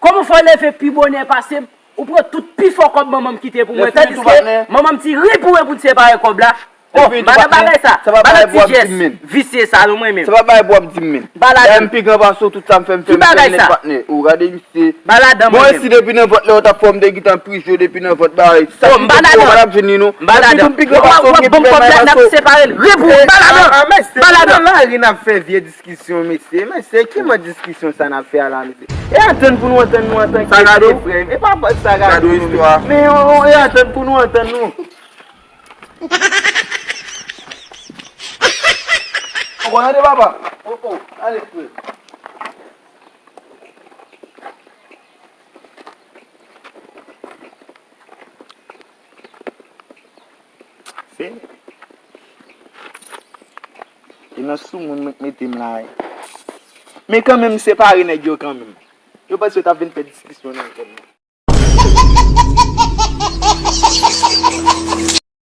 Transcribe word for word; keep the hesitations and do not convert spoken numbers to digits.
Kòman fè w leve pi bonè pase m? Ou pran tout pi fò kòb manman m kite pou mwen, tandiske manman m ti ri pou mwen pou n separe kòb la. Oh, madan bagay sa, madan ti jès visye sa, non, mwen menm. Se pa bagay pou w ap di m menm. M pa ladan. M pi gran pase w, tout sa m fè, m fè, m fè nèt patnè. Ou gade misye. M pa ladan mwen menm. Mwen si depi nan vant lè w t ap fè w, m te gentan prizon depi nan vant bagay. Sa ki te pou w pa t ap vini non. M pa ladan. Epi tou m pi gran pase w, m gen pi bèl may pase w. Ri pou ou, m pa ladan. M pa ladan. Nan lari n ap fè vye diskisyon, mesye. Mesye, ki mòd diskisyon sa n ap fè a la, mesye? E atann pou nou antann nou antanke frè. E pa fòt sa gade nou, mesye. Men e atann pou nou antann nou. Ou konn tande papa? Oh, oh, ale frè. Se, e nan soumoun mwen k mete m la wi. Men kanmenm, m separe nèg yo kanmenm. Yo panse yo t ap vin fè diskisyon nan zòn nan.